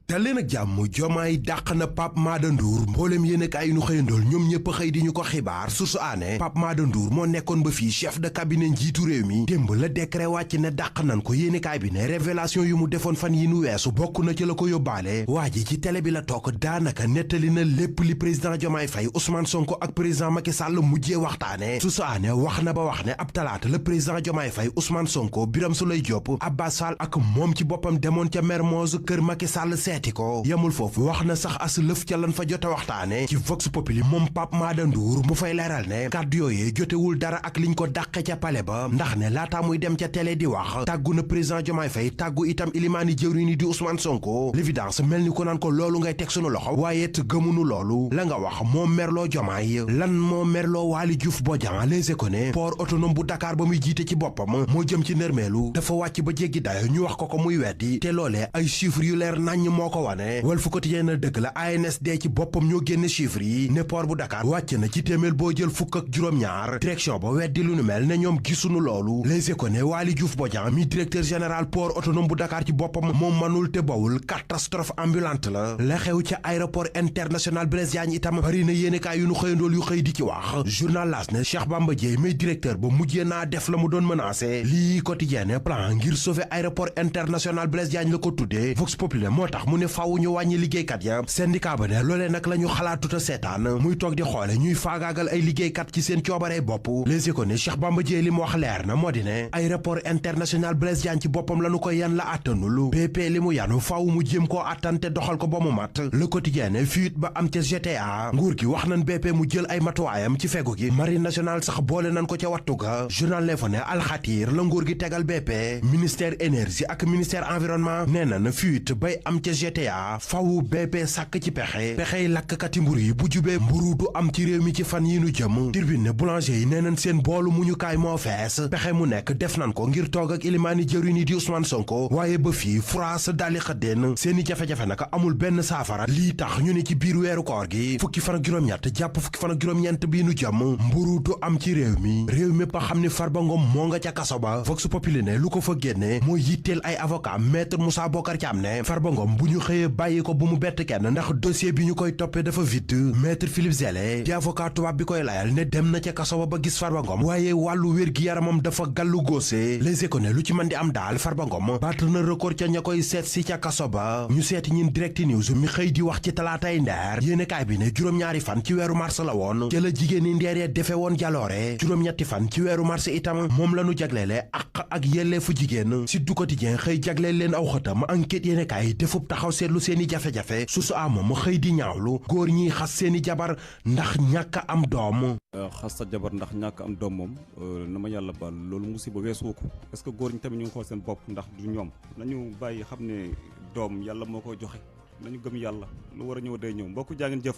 dal leen ak jàmm Diomaye dàq na Pape Mada Ndour mboolem yéenekaay yi ñu xëyandool ñoom ñëpp xëy di ñu ko xibaar Source A ne Pape Mada Ndour moo nekkoon ba fii chef de cabinet njiitu réew mi démb la décret wàcc ne dàq nan ko yéenekaay bi ne révélation yu mu defoon fan yi nu weesu bokk na ci la ko yóbbaale waa ji ci télé bi la toog daanaka nettali na lépp li président Diomaye Faye Ousmane Sonko ak président Macky Sall mujjee waxtaane Source A ne wax na ba wax ne ab talaata la président Diomaye Faye Ousmane Sonko Birame Souleye Diop Abbas Fall ak moom ci boppam demoon ca Mermoz kër Macky Sall ko yamul foofu wax na sax as lëf ca lan fa jote waxtaane ci Vox Populi moom Pape Mada Ndour mu fay leeral ne kàddu yooyee jotewul dara ak liñ ko dàqe ca pale ba ndax ne laataa muy dem ca télé di wax tàggu na président Diomaye Faye tàggu itam ilimaani jëwriñ di Ousmane Sonko l'évidence mel ni ko naan ko loolu ngay teg sunu loxo waaye it gëmunu loolu la nga wax moo merloo Diomaye lan moo merloo Waly Diouf Bodian Les Échos ne port autonome bu Dakar ba muy jiite ci boppam moo jëm ci nërmeelu dafa wàcc ba jéggi dayo ñu wax ko muy weddi te loolee ay chiffres yu leer naññ moo ko wane Walf Quotidien na dëgg la ANSD ci boppam ñoo génn chiffres yi ne port bu Dakar wàcc na ci téeméer boo jël fukk ak juróom-ñaar direction ba weddi lu nu mel ne ñoom gisunu loolu Les Échos ne Waly Diouf Bodian mi directeur général port autonome bu Dakar ci boppam moom manul te bawul catastrophe ambulante la xew ca aéroport international Blaise Diagne itam bari na yéenekaay yu nu xëyandool yu xëy di ci wax journal L'As ne Cheikh Bamba Dièye mi directeur ba mujjee naa def la mu doon menacé lii Quotidien ne plan ngir sauver aéroport international Blaise Diagne la ko tuddee Vox Populi moo tax mu ne faaw ñu wàññi liggéeykat ya syndicat ba ne loolee nag la ñu xalaatuta seetaan muy toog di xoole ñuy faagaagal ay liggéeykat ci seen coobaree bopp Les Échos ne Cheikh Bamba Dièye li mu wax leer na moo di ne aéroport international Blaise Diagne ci boppam la ñu ko yan la àttanul BP li mu yanu faaw mu jéem koo àttante doxal ko ba mu mat Le Quotidien ne fuite ba am ca GTA nguur gi wax nañ BP mu jël ay matuwaayam ci fegu gi marine nationale sax boole nañ ko ca wattu ga journal L'Info ne alxatiir la nguur gi tegal BP ministère énergie ak ministère environnement nee na fuite bay am ca GTA fawu BP sàkk ci pexey lakkati mburu yi bu jubee mburu du am ci réew mi ci fan yi nu jëm Tribune ne boulanger yi nee nañ seen boolu mu ñu kaay moo fees pexe mu nekk def nañ ko ngir toog ak ilimaani jëwriñ yi di Ousmane Sonko waaye ba fii France daali xëddeen seeni jafe-jafe naka amul benn saafara lii tax ñu ne ci biir weeru koor gi fukki fan ak juróom-ñett jàpp fukki fan ak juróom-ñeent bii nu jëm mburu du am ci réew mi a xam ni Farba Ngom moo nga ca kaso ba Vox Populi ne lu ko fa génne mooy yitteel ay avocat maître Moussa Bokar Thiam ne Farba Ngom bu ñu xëyee bàyyi ko bu mu bett kenn ndax dossier bi ñu koy toppee dafa vite maître Philippe Zélé di avocat tubaab bi koy layal ne dem na ca kaso ba gis Farba Ngom waaye wàllu wér-gi-yaramam dafa gàllu góose Les Échos ne lu ci mën di am daal Farba Ngom battre na record ca ña koy seet si ca kaso ba ñu seeti ñin Direct News mi xëy di wax ci talaatay ndeer yéenekaay bi ne juróom-ñaari fan ci weeru mars la woon ca la jigéen ñi ndeer ya defe woon jaloore juróom-ñetti fan ci weeru mars itam moom la ñu jagleele ak yelleefu jigéen Sud du Quotidien xëy jagleel leen aw xëtam enquête yéenekaay defub taxaw seetlu seeni jafe-jafe Source A moom xëy di ñaawlu góor ñi xas seeni jabar ndax ñàkk am doom xas sa jabar ndax ñàkk am doom moom na ma yàlla baal loolu musiba weesoo ko est-ce que góor ñi tamit ñu ngi xool seen bopp ndax du ñoom nañu bàyyi xam ne doom yàlla moo koy joxe nañu gëm yàlla lu war a ñëw day ñëw mbokku jaa ngeen jëf